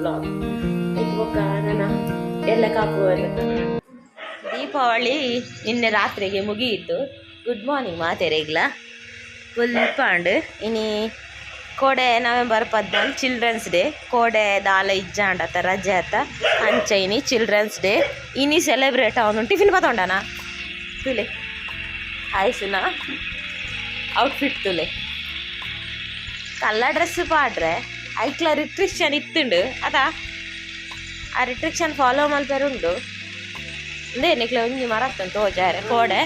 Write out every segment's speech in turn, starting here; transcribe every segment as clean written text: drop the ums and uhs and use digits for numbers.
Vlog. ಬೊಕ್ಕ ನನ್ನ ಎಲ್ಲ ಕಾಪು. ದೀಪಾವಳಿ ನಿನ್ನೆ ರಾತ್ರಿಗೆ ಮುಗಿಯಿತು. Good morning ಮಾತೆರೆಗ್ಲ. ಫುಲ್ ಇನಿ ಕೋಡೆ ನವೆಂಬರ್ 14 ಚಿಲ್ಡ್ರನ್ಸ್ ಡೇ. ಕೋಡೆ ದಾಲ ಇಜ್ಜಾಂಡತ, ರಜೆ ಆತ. ಅಂಚ ಇನಿ ಚಿಲ್ಡ್ರನ್ಸ್ ಡೇ ಇನಿ ಸೆಲೆಬ್ರೇಟ್ ಅವನು. ಟಿಫಿನ್ ಪತೊಂಡನಾ? ತುಲೆ ಆಯ್ಸುನಾ ಔಟ್ಫಿಟ್ ತುಲೆ. ಕಲ್ಲ ಡ್ರೆಸ್ ಪಾಡ್ರೆ ಐಕ್ಲ ರಿಟ್ರಿಕ್ಷನ್ ಇತ್ತುಂಡು ಅದ, ಆ ರಿಟ್ರಿಕ್ಷನ್ ಫಾಲೋ ಮಲ್ಪೆರೆ ಉಂಡು. ಅಂದೇ ನಿಕ್ಲೆ ಒಂಜಿ ಮರತ್ತಂತ ತೋಜಾರೆ. ಕೋಡೆ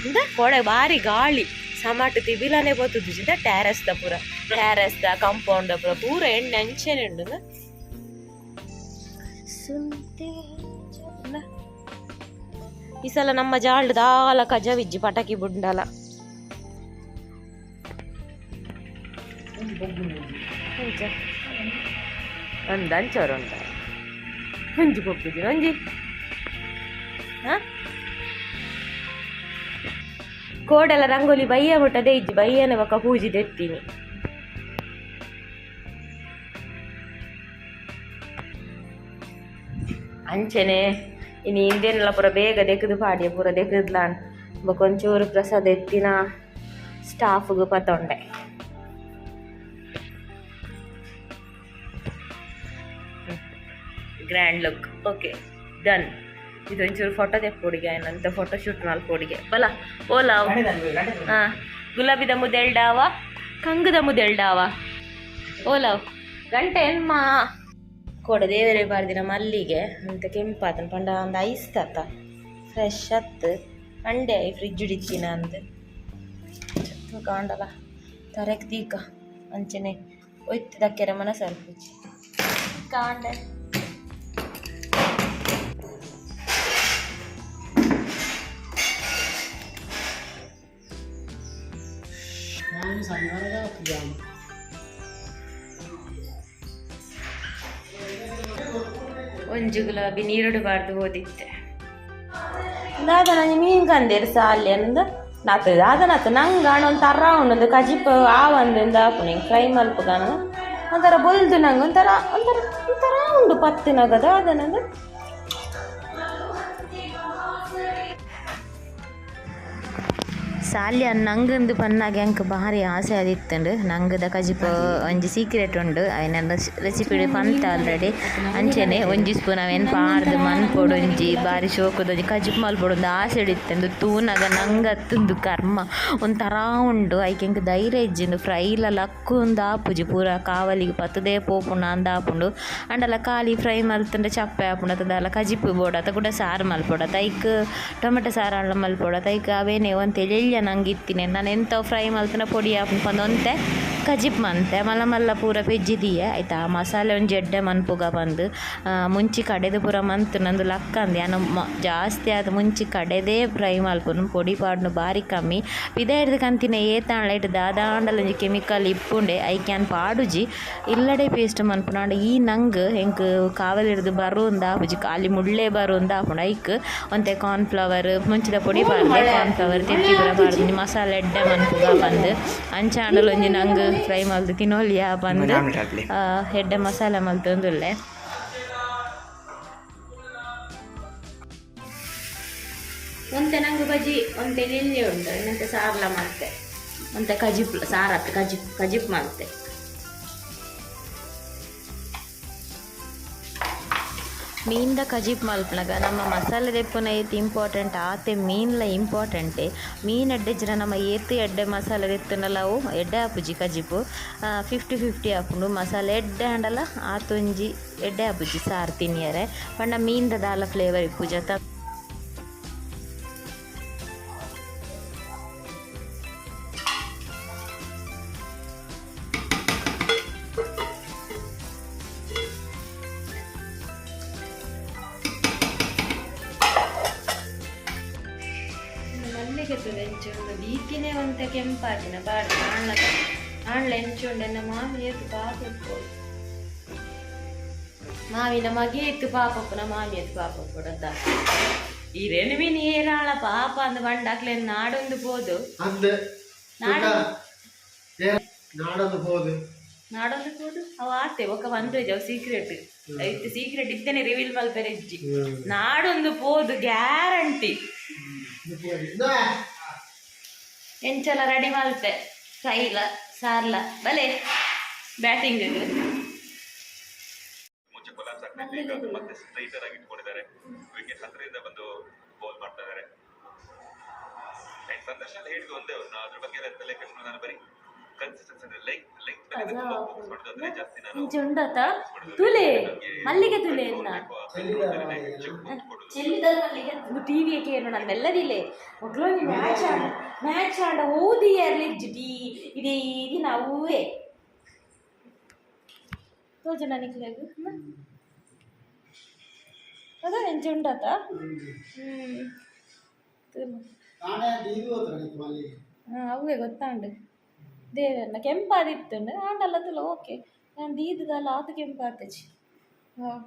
ಇಂದ ಕೋಡೆ ಬಾರಿ ಗಾಳಿ, ಸಮಾಟ ತಿಬಿಲನೆ ಪೋತುದು. ಟ್ಯಾರೆಸ್ the ಪೂರ, ಟ್ಯಾರೆಸ್ the compound the ಪೂರ ಪೂರ ಎಣ್ಣೆ ಅಂಚೆನೆ ಉಂಡು. ಸುಂತೆ ಈ ಸಲ ನಮ್ಮ ಜಾಲ್ಡ್ ದಾಲ ಕಜವಿಜ್ಜಿ, ಪಟಾಕಿ ಬುಂಡಲ. ಒಂದು ಅಂಚೋರು ಉಂಟ. ಒಂಜಿ ಪೊಪ್ಪುಜಿ ಒಂಜಿ. ಹಾ, ಕೋಡೆಲ್ಲ ರಂಗೋಲಿ ಬಯ್ಯ ಮುಟ್ಟದೆ ಇಜ್ಜಿ. ಬಯ್ಯನೆ ಬೊಕ್ಕ ಪೂಜಿ ದೆತ್ತೀನಿ. ಅಂಚೆನೆ ಇನಿ ಇಂದೇನೆಲ್ಲ ಪೂರ ಬೇಗ ದೆಕ್ಕದು ಪಾಡಿಯ, ಪೂರ ದೆಕ್ಕದ್ಲಾನ್. ಬೊಕ ಒಂಚೂರು ಪ್ರಸಾದ ಎತ್ತಿನ ಸ್ಟಾಫ್ಗೆ ಪತೊಂಡೆ. Grand look, okay, done. ಇದು ಒಂಚೂರು ಫೋಟೋ ತೆಪ್ಪೊಡಿಗೆ ಏನಂತ ಫೋಟೋ ಶೂಟ್ ಮಲ್ಪೊಡಿಗೆ. ಬಲ ಓಲಾ. ಹಾಂ, ಗುಲಾಬಿದ ಮುದೆಲ್ಡಾವ, ಕಂಗದ ಮುದೆಲ್ಡಾವ. ಓಲಾವ್ ಗಂಟೆ ಎನ್ಮಾ ಕೋಡೆ ದೇವರೇ ಬಾರ್ದಿನ ಮಲ್ಲಿಗೆ ಅಂತ ಕೆಂಪಾತನ ಪಂಡ ಒಂದು ಐಸ್ ತಾತ ಫ್ರೆಶ್ ಅತ್ತು ಅಂಡೆ ಫ್ರಿಜ್ ಇಡಿತ್ತಿನ ಅಂದ್ ಕಾಂಡಲ ತರೆಕ್ ತೀಕ. ಅಂಚನೆ ಒಯ್ತು ದಕ್ಕೆರೆ ಮನಸ್ಸಲ್ಪುಜಿ ಕಾಂಡೆ. ನಾನು ಶನಿವಾರದ ಜಾಮ್. ಒಂಜಿ ಗುಲಾಬಿ ನೀರುಡು ಓದಿತ್ತೆ. ದಾದ ನಂಜಿ ಮೀನ್ ಕಂದೇರು ಸಾಲಿ ಅಂದ ನಾತ ದಾದ ನಾತ ನಂಗೆ ಒಂದು ತರ ಉಂಡು. ಕಜಿಪ್ ಆವಂದಿಂದ ಆಪುಂಡು, ಹಿಂಗೆ ಫ್ರೈ ಮಲ್ಪುಗಾನ ಒಂಥರ ಬೊಲ್ದು. ನಂಗೆ ಒಂಥರ ಒಂಥರ ಒಂಥರ ಉಂಡು ಪತ್ತಿನಗ ದಾದ ನಂಗೆ. ಸಾಲ್ಯ ನಂಗಂದು ಪನ್ನಾಗ ಎಂಕ್ ಭಾರಿ ಆಸೆ ಆದಿತ್ತುಂಡು ನಂಗದ ಕಜಿಪು. ಒಂಜಿ ಸೀಕ್ರೆಟ್ ಉಂಡು, ಅಯಿನ ರೆಸಿಪಿ ಪಂತ ಆಲ್ರೆಡಿ. ಅಂಚೆನೆ ಒಂಜಿ ಸ್ಪೂನ್ ಅವೇನು ಪಾರ್ದು ಮನ್ಪೊಡು, ಒಂಜಿ ಬಾರಿ ಶೋಕುದ ಒಂಜಿ ಕಜಿಪು ಮಲ್ಪೊಡು ಒಂದು ಆಸೆ ಇತ್ತುಂಡು. ತೂನಗ ನಂಗತ್ತುಂದು ಕರ್ಮ, ಒಂಥರ ಉಂಡು. ಐಕ್ ಎಂಕ್ ಧೈರ್ಯ ಇಜ್ಜಿಂದು. ಫ್ರೈಲ ಲಕ್ಕು ಒಂದು ಆಪುಜಿ, ಪೂರ ಕಾವಲಿಗೆ ಪತ್ತುದೇ ಪೋಪುಂಡು ಅಂದ್ ಆಪುಂಡು. ಅಂಡಲ ಖಾಲಿ ಫ್ರೈ ಮಲ್ತುಂಡ ಚಪ್ಪೆ ಆಪುಂಡು ಅತ್ತ ದಾಲ ಕಜಿಪು ಬೋಡತ್ತ ಕುಡ ಸಾರು ಮಲ್ಪೊಡತ್ತ, ಐಕ್ ಟೊಮೆಟೊ ಸಾರು ಆಂಡ ಮಲ್ಪೊಡತ್ತ. ಐಕ್ ಅವೇನೆ ಒಂತೆ ಎಲ್ಯ ನಂಗೆ ಇತ್ತಿನಿ. ನಾನು ಎಂಥವು ಫ್ರೈ ಮಲ್ತುಂಡ ಪೊಡಿ ಆಪುಂಡು ಪಂದ್ ಒಂತೆ ಕಜಿಪ್ ಮಂತೆ. ಮಲ್ಲ ಮಲ್ಲ ಪೂರ ಪೆಜ್ಜಿ ದೀಯೆ ಆಯ್ತಾ. ಆ ಮಸಾಲೆ ಒಂಜಿ ಎಡ್ಡೆ ಮನ್ಪುಗ ಪಂದ್ ಮುಂಚಿ ಕಡೆದು ಪೂರ ಮಂತ್ ನಂದು ಲಕ್ಕಂದ್. ಯಾನ್ ಜಾಸ್ತಿ ಆದ್ ಮುಂಚಿ ಕಡೆದೇ ಫ್ರೈ ಮಲ್ಪುನು, ಪೊಡಿ ಪಾಡುನು ಬಾರಿ ಕಮ್ಮಿ. ಪಿದಯಿರ್ದ್ ಕಂತಿನ ಏತಾಂಡಲ ಐಟ್ ದಾದಾಂಡಲ ಒಂಜಿ ಕೆಮಿಕಲ್ ಇಪ್ಪುಂಡೆ, ಐಕ್ ಯಾನ್ ಪಾಡುಜಿ, ಇಲ್ಲಡೆ ಪೇಸ್ಟ್ ಮನ್ಪುನು. ಆಂಡ ಈ ನಂಗ್ ಎಂಕ್ ಕಾವಲಿರ್ದ್ ಬರುಂದು ಆಪುಜಿ, ಖಾಲಿ ಮುಳ್ಳೇ ಬರುಂದು ಆಪುಂಡು. ಐಕ್ ಒಂತೆ ಕಾರ್ನ್ ಫ್ಲವರ್ ಮುಂಚಿದ ಪೊಡಿ ಪಾಡ್ದೆ, ಕಾರ್ನ್ ಫ್ಲವರ್ ತೆತ್ತಿ ಪೂರ ಪಾಡ್ದು ಮಸಾಲೆ ಎಡ್ಡೆ ಮನ್ಪುಗ ಪಂದ್. ಅಂಚ ಆಂಡಲ ಒಂಜಿ ನಂಗ್ ಫ್ರೈ ಮಲ್ತ್ ತಿನೊಲಿಯಾ ಪಂದ್ ಎಡ್ಡೆ ಮಸಾಲೆ ಮಲ್ತೊಂದುಲ್ಲೆ. ಒಂತೆ ನಂಗೆ ಬಜಿ ಒಂತೆ ಲಿಲ್ಲಿ ಉಂಟು. ಇನ್ನಂತೆ ಸಾರ್ಲ ಮಲ್ತೆ, ಒಂತೆ ಕಜಿಪ್ ಸಾರತ್ ಕಜಿಪ್ ಕಜಿಪ್ ಮಲ್ತೆ. ಮೀನ್ದ ಕಜಿಪ್ ಮಲ್ಪುನಗ ನಮ್ಮ ಮಸಾಲೆ ದೆಪ್ಪುನ ಏತ್ ಇಂಪಾರ್ಟೆಂಟ್ ಆತೆ ಮೀನ್ಲ ಇಂಪಾರ್ಟೆಂಟೆ. ಮೀನ್ ಎಡ್ಡೆ ಇಜ್ಜಿಡ ನಮ್ಮ ಏತ್ ಎಡ್ಡೆ ಮಸಾಲೆ ದೆತ್ತುಂಡಲ ಅವು ಎಡ್ಡೆ ಆಪುಜಿ. ಕಜಿಪು 50-50 ಆಪುಂಡು. ಮಸಾಲೆ ಎಡ್ಡೆ ಆಂಡಲ ಆತೊಂಜಿ ಎಡ್ಡೆ ಆಪುಜಿ ಸಾರು ತಿನಿಯರೆ. ಪಂಡ ಮೀನ್ದ ದಾಲ ಫ್ಲೇವರ್ ಇಪ್ಪುಜಿ ಅತ್ತ. ಮಲ್ಲಿಗೆ ಎಂಚುಂಡು ದೀತಿನೇ ಒಂತೆ ಕೆಂಪಾತಿನ ಬಾಡ್ದು ಆಣ್ಲ ಆಣ್ಲ ಎಂಚುಂಡು. ಎನ್ನ ಮಾಮಿ ಏತು ಪಾಪ ಇಪ್ಪೋಡು, ಮಾವಿನ ಮಗೆ ಇತ್ತು ಪಾಪಪ್ಪನ ಮಾಮಿ ಎತ್ತು ಪಾಪ ಕೊಡದ್ದ. ಇರೇನು ಮೀನು ಏರಾಳ ಪಾಪ ಅಂದ್ ಬಂಡಾಕ್ಲೆ ನಾಡೊಂದು ಪೋದು. ಅಂದ್. ನಾಡು ನಾಡೊಂದು ಪೋದು. ನಾಡೊಂದು ಕೂಡು ಅವು ಆತೆ ಒಕ್ಕ ಬಂದ್ರೆ ಅವು ಸೀಕ್ರೆಟ್ ಇತ್ತೆ ಸೀಕ್ರೆಟ್ ಇತ್ತೇನೆ ರಿವೀಲ್ ಮಲ್ಪೆರೆ ಇಜ್ಜಿ. ನಾಡೊಂದು ಪೋದು ಗ್ಯಾರಂಟಿ. ಎಂಚಲ ರೆಡಿ ಮಲ್ತೆ ಫ್ರೈಲ ಸಾರ್ಲ ಬಲೆ ಬ್ಯಾಟಿಂಗ್. ಮುಂಚೆ ಕೊಲಾಪ್ಸ್ ಆಗ್ತಾ ಇತ್ತು, ಈಗ ಅದು ಮತ್ತೆ ಸ್ಟ್ರೈಟರ್ ಆಗಿ ಇಟ್ಕೊಂಡಿದ್ದಾರೆ. ವಿಕೆಟ್ ಹತ್ರದಿಂದ ಬಂದು ಬೌಲ್ ಮಾಡ್ತಾ ಇದ್ದಾರೆ. ಅಂಡ್ ಸಂದರ್ಶನ ಹೇಳಿದ್ದು ಒಂದೇ, ಅವ್ರು ಅದ್ರ ಬಗ್ಗೆ ಎಲ್ಲ ತಲೆ ಕೆಡಿಸ್ಕೊಂಡು ನಾನು ಬರೀ ಕನ್ಸಿಸ್ಟೆನ್ಸಿ ಅಂದ್ರೆ ಲೆಂತ್ ಲೆಂತ್ ಮೇಲೆ ತುಂಬಾ ಫೋಕಸ್ ಮಾಡೋದು, ಅದನ್ನೇ ಜಾಸ್ತಿ ನಾನು ಇಂಚ ಉಂಡತ ತುಲೆ ಮಲ್ಲಿಗೆ ತುಲೆ ಎನ್ನ ಚೆಲ್ಲಿದ ಮಲ್ಲಿಗೆ ಟಿವಿ ಏನು ನಾನು ಮೆಲ್ಲದಿಲ್ಲ ಮೊದಲು. ಮ್ಯಾಚ್ ಆಡ ಮ್ಯಾಚ್ ಆಡ ಓದಿ ಇರ್ಲಿ ಟಿ ಇಡೀ ದಿನ ಅವೇ ತೋಜನ ನಿಕ್ಲೆಗ್ ಅದ ಎಂಚ ಉಂಡತ. ಹ್ಮ್. ಹಾಂ, ಅವೇ ಗೊತ್ತಾಂಡು ದೇವರನ್ನ ಕೆಂಪಾದಿತ್ತುಂಡು ಆಂಡಲ್ಲ ತುಲ. ಓಕೆ, ನಾನು ದೀದದಲ್ಲ ಆತು ಕೆಂಪಾತಜಿ. ಹಾಂ,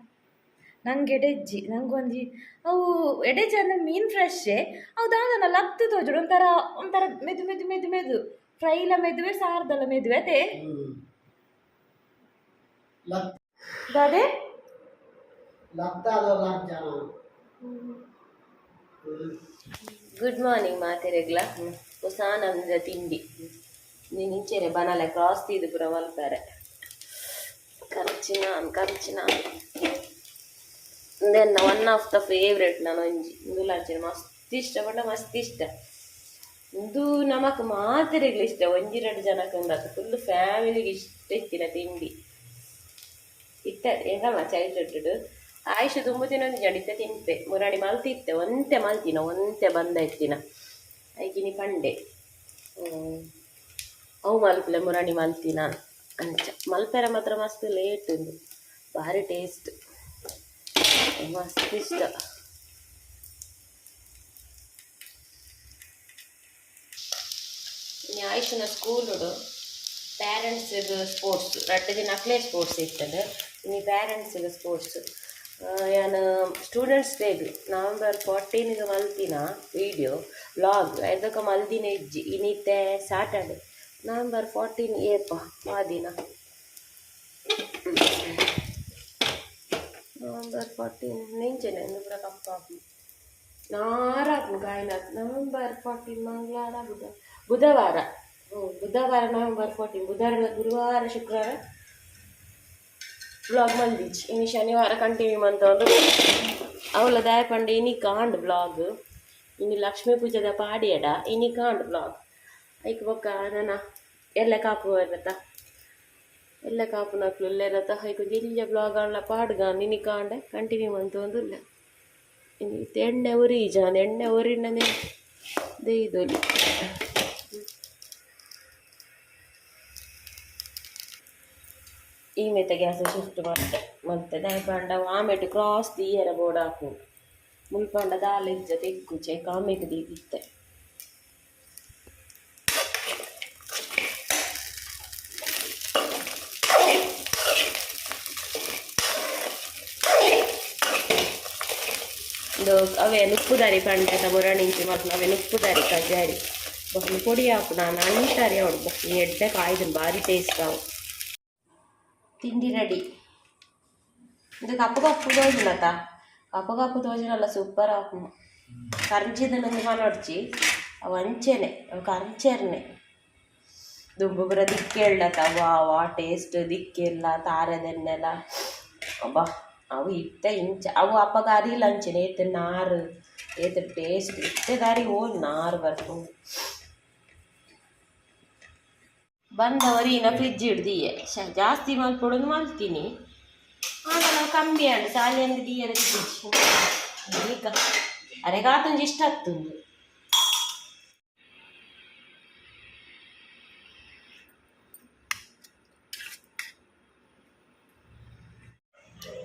ನಂಗೆ ಎಡೆಜ್ಜಿ ನಂಗೊಂಜಿ ಅವು ಎಡೆಜ್ಜಿ ಅಂದ್ರೆ ಮೀನು ಫ್ರೆಶ್ಶೇ. ಅವು ದಾದನ ಲತ್ತು ತೋಜುಡು ಒಂಥರ ಒಂಥರ ಮೆದು ಮೆದು ಮೆದು ಮೆದು, ಫ್ರೈಲ ಮೆದುವೆ ಸಾರ್ದಲ್ಲ ಮೆದುವೆ ಅದೇ ದಾದೆ. Good morning ಮಾತೆರೆಗ್ಲ. ಹೊಸ ನಮ್ದ ತಿಂಡಿ ನೀನು ಇಂಚೆನೆ ಬನಲೆ ಕ್ರಾಸ್ ತೀದು ಪೂರ ಮಲ್ಪರೆ ಖರ್ಚಿನ ಖರ್ಚಿನ. Then one of the favourite ನಾನು ಒಂಜಿ ಇಂದುಲಾಂಚಿನ ಮಸ್ತ್ ಇಷ್ಟ ಪಂಡ ಮಸ್ತ್ ಇಷ್ಟ. ಇಂದು ನಮಕ್ ಮಾತೆರೆಗ್ಲ ಇಷ್ಟ, ಒಂಜಿ ರಡ್ಡ್ ಜನಕ್ಕೆ ಉಂಡಾತ, ಫುಲ್ ಫ್ಯಾಮಿಲಿಗೆ ಇಷ್ಟ ಇತ್ತಿನ ತಿಂಡಿ ಇತ್ತ. ಎಂಕಲ್ನ ಚೈಲ್ಡ್ಹುಡ್ ಆಯುಷ್ ದುಂಬು ತಿನ್ನೊಂದು ಜನ ಇತ್ತ ತಿನ್ಪೆ. ಮುರಾಣಿ ಮಲ್ತಿತ್ತೆ, ಒಂತೆ ಮಲ್ತಿನ, ಒಂತೆ ಬಂದ ಇತ್ತಿನ ಐಕಿನಿ ಪಂಡೆ ಅವು ಮಲ್ಪಲೆ ಮುರಾಣಿ ಮಲ್ತಿನ ಅಂಚ ಮಲ್ಪೆರ ಮಾತ್ರ ಮಸ್ತ್ ಲೇಟ್ ಉಂದು, ಭಾರಿ ಟೇಸ್ಟ್, ಮಸ್ತ್ ಇಷ್ಟ. ಇನ್ನು ಆಯುಷನ ಸ್ಕೂಲುಡು ಪ್ಯಾರೆಂಟ್ಸಿಗೆ ಸ್ಪೋರ್ಟ್ಸ್, ರಡ್ಡ್ ದಿನ ಅಕ್ಲೆ ಸ್ಪೋರ್ಟ್ಸ್ ಇರ್ತದೆ, ಇನ್ನು ಪ್ಯಾರೆಂಟ್ಸಿಗೆ ಸ್ಪೋರ್ಟ್ಸ್. ಯಾನ್ ಸ್ಟೂಡೆಂಟ್ಸ್ ಡೇಗ್ ನವೆಂಬರ್ 14ಗೆ ಮಲ್ತಿನ ವೀಡಿಯೋ ವ್ಲಾಗ್ ಐದಕ್ಕೆ ಮಲ್ದಿನ ಇಜ್ಜಿ. ಇನಿತ್ತೆ ಸಾಟರ್ಡೆ, ನವೆಂಬರ್ 14 ಏಪ ಆ ದಿನ? ನವೆಂಬರ್ 14 ನೆಂಚನೆ ಇಂದು ಪೂರ ಕಪ್ಪಾಪು ನಾರಾಪುಂಡು ಕಾಯಿನ. ನವೆಂಬರ್ 14 ಮಂಗಳವಾರ, ಬುಧ, ಬುಧವಾರ. ಬುಧವಾರ ನವೆಂಬರ್ 14. ಬುಧವಾರ, ಗುರುವಾರ, ಶುಕ್ರವಾರ ವ್ಲಾಗ್ ಮಲ್ದಿಜ್ಜಿ. ಇನಿ ಶನಿವಾರ ಕಂಟಿನ್ಯೂ ಮಂತೊಂದು ಅವಲ ದಾಯ ಪಂಡ ಇನಿ ಕಾಂಡ್ ವ್ಲಾಗ್. ಇನಿ ಲಕ್ಷ್ಮೀ ಪೂಜೆದ ಪಾಡಿಯಡ ಇನಿ ಕಾಂಡ್ ವ್ಲಾಗ್. ಐಕ್ ಬೊಕ್ಕ ನನ ಎಲ್ಲ ಕಾಪು ಇರತ್ತ, ಎಲ್ಲ ಕಾಪುನಕ್ಲು ಉಲ್ಲೆರತ. ಐಕ್ ಒಂಜಿ ಎಲ್ಯ ವ್ಲಾಗ್ ಆಂಡ್ಲ ಪಾಡ್ಗ ಇನಿ ಕಾಂಡೆ ಕಂಟಿನ್ಯೂ ಮಂತೊಂದುಲ್ಲೆ. ಇನಿ ಇತ್ತೆ ಎಣ್ಣೆ ಒರಿಜಾನ್, ಎಣ್ಣೆ ಒರಿನನೆ ದೆಯ್ದೊಲಿ. ಈ ಮೆತ್ತ ಗ್ಯಾಸ್ ಶಿಫ್ಟ್ ಮಲ್ತೆ ಮಲ್ತೆ ದಾಯೆ ಪಂಡ ಆಮೇಟ್ ಕ್ರಾಸ್ ದೀಯರ ಬೋಡಾಪುಂಡು. ಮುಲ್ಪಂಡ ದಾಲ ಇಜ್ಜ, ತೆಕ್ಕುಜಿ, ಐಕ್ ಆಮೇಕ್ ದೀದಿತ್ತೆ. ಇಂದು ಅವೇ ನುಪ್ಪುದಾರಿ ಪಂಡೆ ಮುರಾಣಿಂಚಿ ಮಲ್ಪುನ ಅವೇ ನುಪ್ಪುದಾರಿ ಕಜಾರಿ ಬೊಕ್ಕ ಪೊಡಿ ಆಪುನ ಅಂಟಾರಿ ಅವಡು ಬೊಕ್ಕ ಎಡ್ಡೆ ಕಾಯ್ದು ಭಾರಿ ಟೇಸ್ಟ್ ಅವು. ತಿಂಡಿ ರೆಡಿ. ಇದು ಕಪ್ಪು ಕಪ್ಪು ತೋಜುಂಡತ, ಕಪ್ಪು ಕಪ್ಪು ತೋಜುನಲ್ಲ, ಸೂಪರ್ ಆಪುಂಡು. ಕರ್ಂಚಿದ ನಂದು ಮನೊಡ್ಚಿ, ಅವು ಅಂಚೆನೆ ಅವು ಕರ್ಂಚೆರ್ನೆ. ದುಂಬು ಪೂರ ದಿಕ್ಕೆಳ್ಳತ ವಾ ವಾ ಟೇಸ್ಟ್ ದಿಕ್ಕೆಲ್ಲ ತಾರೆದೆನ್ನೆಲ್ಲ ಅಬ್ಬಾ. ಅವು ಇತ್ತೆ ಇಂಚ ಅವು ಅಪ್ಪಗ ಅರಿಲ ಅಂಚೆನೆ ಏತ್ ನಾರು ಏತ್ ಟೇಸ್ಟ್ ಇತ್ತೆ ದಾರಿ ಓಲ್ ನಾರು ಬರ್ಪುಂಡು. ಬಂದವರು ಫ್ರಿಜ್ ಹಿಡ್ದಿಯೆ ಜಾಸ್ತಿ ಮಲ್ಪೊಡೊಂದು ಮಲ್ತೀನಿ ಆಂಡ ನಾವು ಕಮ್ಮಿ ಆಂಡ್ ಸಾಲಿ ಅಂದ್ ದೀಯರ ಫ್ರಿಜ್ ಈಗ ಅರೆಗಾತೊಂಜಿ ಇಷ್ಟ ಆಗ್ತುಂಡು.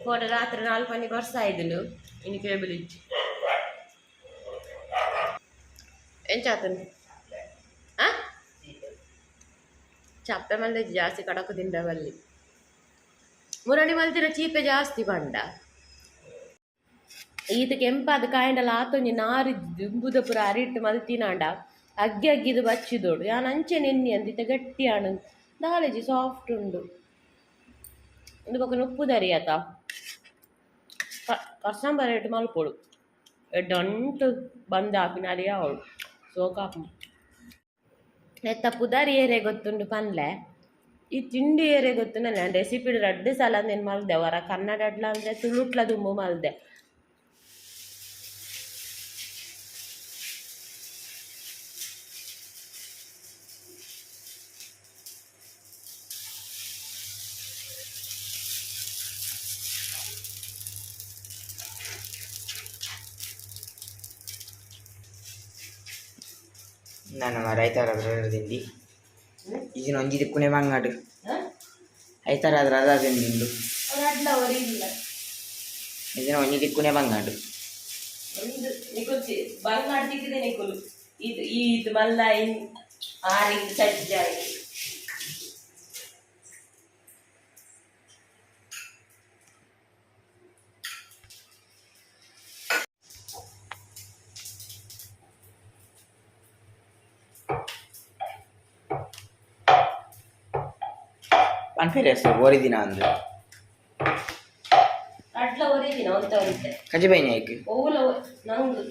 ಕೋಡೆ ರಾತ್ರಿ ನಾಲ್ಕು ಮಣಿ ಬರ್ಸ ಇದ್ಲು. ಇನಿ ಕೇಬಲ್ ಇಜ್ಜಿ. ಎಂಚ ಆತುಂಡು? ಆ ಚಪ್ಪೆ ಮಲ್ದೆ ಜಾಸ್ತಿ ಕಡಕು ತಿಂಡ ಬಲ್ಲಿ. ಮುರಣಿ ಮಲ್ತಿನ ಚೀಪೆ ಜಾಸ್ತಿ ಪಂಡ ಈತ ಕೆಂಪಾದ ಕಾಯಿಂಡಲ ಆತೊಂಜಿ ನಾರು ದುಂಬುದ ಪೂರ ಅರಿಟ್ಟು ಮಲ್ತಿನಾಂಡ ಅಗ್ಗಿ ಅಗ್ಗಿದು ಬಚ್ಚಿದೋಡು. ಯಾನ್ ಅಂಚೆ ನೆನ್ನಿ ಅಂದ್ ಇತ್ತೆ ಗಟ್ಟಿ ಆಂಡ್ ದಾಲೆಜಿ ಸಾಫ್ಟ್ ಉಂಡು. ಇಂದು ಬೊಕ ನುಪ್ಪುದರಿ ಆತ ಕರ್ಸಂಬರ ಎಡ್ಡೆ ಮಲ್ಪೊಡು ಎಡ್ಡೆ ಅಂಟು ಬಂದ್ ಆಪಿನ ಅರಿ ಆವೊಡು ಸೋಕಾಪುಂಡು. ನೆತ್ತ ಪುದರ್ ಏರೆ ಗೊತ್ತುಂಡು ಪನ್ಲೆ, ಈ ತಿಂಡಿ ಏರೆ ಗೊತ್ತುಂಡು. ರೆಸಿಪಿ ರಡ್ಡ್ ಸಲ ಅಂದೆನ್ ಮಲ್ದೆ, ಒರ ಕನ್ನಡಡ್ಲ ಅಂದ್ರೆ ತುಳುಟ್ಲ ದುಂಬು ಮಲ್ದೆ. ನಾನು ರೈತರ ತಿಂಡಿ ಈಗಿನ ಒಂಜಿ ದಿಕ್ಕುನೆ ಬಂಗಾಡು ಐತಾರ ಆದ್ರೆ ಅದ ತಿಂದು. ರಡ್ಲ ಒರಿ ಇಲ್ಲ. ಇದನ್ನ ಒಂಜಿ ದಿಕ್ಕುನೆ ಬಂಗಾಡು. ಒಂದು ನಿಕುಲ್ ಬಂಗ್ ಮಾಡ್ತಿದ್ದೆ ನಿಕುಲು ಇದು ಇದು ಮಲ್ಲ ಇನ್ ಆರಿಗೆ ಸಜ್ಜಾಯಿ. ಪನ್ಪೇರೆ ಓರಿ ದಿನ ಅಂದು. ರಡ್ಲ ಒರಿ ದಿನ ಒಂತ ಒಂತೆ. ಕಜಿಬೈನ ಐಕ್. ಓವುಲ ನಂಗು.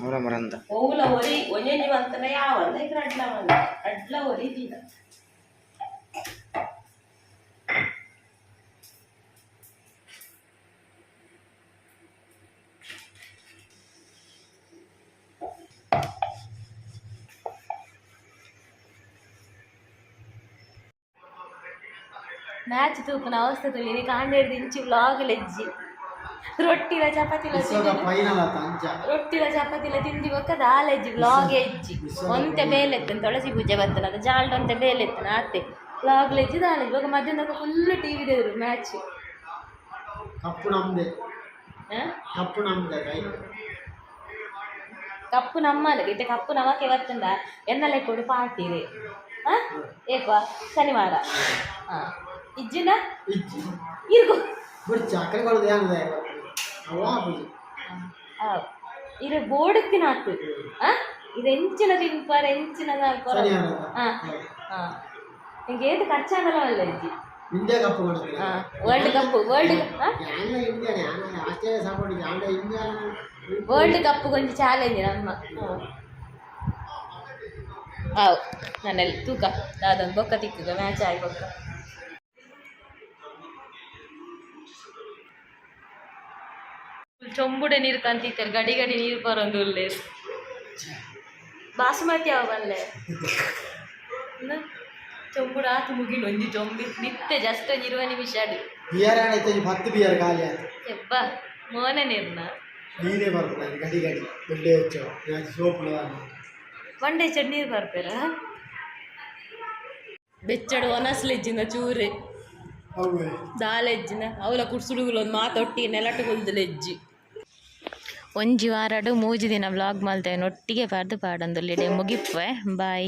ಅವರ ಮರಂದ. ಓವುಲ ಒರಿ ಒಂಜೊಂಜಿ ಮಂತನ ಯಾವ ಈಗ ರಡ್ಲ ಮಂತ ರಡ್ಲ ಒರಿ ದಿನ. ಮ್ಯಾಚ್ ತೂಪುನ ಅವಸ್ಥೆ ತುಲಿ ಕಾಂಡೇಡ್ದು ಇಂಚಿ ವ್ಲಾಗ್ ಲೆಜ್ಜಿ ರೊಟ್ಟಿಲ ಚಪಾತಿಲ. ವಿಶ್ವದ ಫೈನಲ್ ಆತ ಅಂಚ. ರೊಟ್ಟಿಲ ಚಪಾತಿಲ ತಿಂದಿ ಬೊಕ್ಕ ದಾಲೆಜ್ಜಿ, ವ್ಲಾಗ್ ಎಜ್ಜಿ. ಒಂತೆ ಬೇಲೆತ್ತನ ತುಳಸಿ ಪೂಜೆ ಬತ್ತನ ಅದು ಜಾಲ್ಡ್ ಒಂತೆ ಬೇಲೆತ್ತನ ಆತೆ ವ್ಲಾಗ್ ಲೆಜ್ಜಿ ದಾಲೆಜ್ಜಿ. ಬೊಕ್ಕ ಮಧ್ಯಾಹ್ನ ಫುಲ್ ಟಿವಿ ದೇವರು ಮ್ಯಾಚ್. ಕಪ್ಪು ನಮ್ದೆ. ಕಪ್ಪು ನಮ್ದೆ ಕೈ. ಕಪ್ಪು ನಮ್ಮಲ್ಲ ಇತ್ತೆ, ಕಪ್ಪು ನಮಕ್ಕೆ ಬತ್ತುಂಡ ಎನ್ನಲೆ ಕೊಡು ಪಾರ್ಟಿ ರೇ. ಹಾಂ, ಏಕ್ವಾ ಶನಿವಾರ ಹಾಂ ಇಜ್ಜಿನ. ಇಜ್ಜಿ. ಇರ್ಗು. ಬಿಡ್ಚ ಅಕ್ಕರೆ ಕೊಡೋದು ಏನದ ಅವ ಪೂಜೆ. ಇರು ಬೋರ್ಡ್ ಆತು. ಆ ಇದು ಎಂಚಿನ ತಿನ್ಪಾರ ಎಂಚಿನ. ಶನಿವಾರ. ಹಾಂ ಹಾಂ ನಿಂಗೆ ಏತು ಖರ್ಚಾಗಲ್ಲ ಅಲ್ಲ ಇಜ್ಜಿ. ಇಂಡಿಯಾ ಕಪ್ಪು ಕೊಡ್ತಾರೆ. ಹಾಂ, ವರ್ಲ್ಡ್ ಕಪ್, ವರ್ಲ್ಡ್ ಹಾಂ. ಯಾನ ಇಂಡಿಯಾ, ಯಾನ ಆಸ್ಟ್ರೇಲಿಯಾ ಸಪೋರ್ಟ್ ಯಾನ ಇಂಡಿಯಾ. ವರ್ಲ್ಡ್ ಕಪ್ ಕೊಂಚ ಚಾಲೆಂಜ್ ನಮ್ಮ ಆವು ನನ್ನಲ್ಲಿ ತೂಕ ದಾದೊಂದು ಬೊಕ್ಕ ತಿಕ್ಕುಗ ಮ್ಯಾಚ್ ಆಗಿ ಬೊಕ್ಕ. ಚೊಂಬುಡೆ ನೀರು ಕಂತಿತ್ತಾರೆ, ಗಡಿ ಗಡಿ ನೀರು ಬರೋದು ಉಲ್ಲೇರು. ಬಾಸುಮತಿ ಅವ ಬಲ್ಲೆ ಚೊಂಬುಡು ಆತು ಮುಗಿಲು ಒಂಜಿ ಚೊಂಬಿ ನಿತ್ತೆ ಜಸ್ಟ್ ಒಂಜಿ 20 ನಿಮಿಷ ಅಡಿ. ಬಿಯರ್ ಆಡೈತೆ, 10 ಬಿಯರ್ ಖಾಲಿ ಆಯ್ತು. ಹೆಬ್ಬ ಮೋನೆ ನೀರ್ನ. ನೀರೇ ಬರ್ಪುಂಡು ಗಡಿ ಗಡಿ ಬೆಳ್ಳಿ ಹೆಚ್ಚು ಸೋಪುಲ. ಒಂಡೆ ಚಡ್ ನೀರು ಬರ್ಪೇರ ಬೆಚ್ಚಡು ಒನಸ್ಲೆಜ್ಜಿನ ಚೂರೆ. ಅವು. ದಾಲೆಜ್ಜಿನ ಅವಲ ಕುಡ್ಸುಡುಗುಲು ಒಂದು ಮಾತೊಟ್ಟಿಗೆ ನೆಲಟುಗುಲ್ದು ಒಂಜಿ ವಾರಡು 3 ದಿನ ವ್ಲಾಗ್ ಮಲ್ತೇವೆ ಒಟ್ಟಿಗೆ ಪಾಡ್ದು ಪಾಡೊಂದುಲ್ಲೆಡೆ ಮುಗಿಪ್ಪೆ. ಬಾಯ್.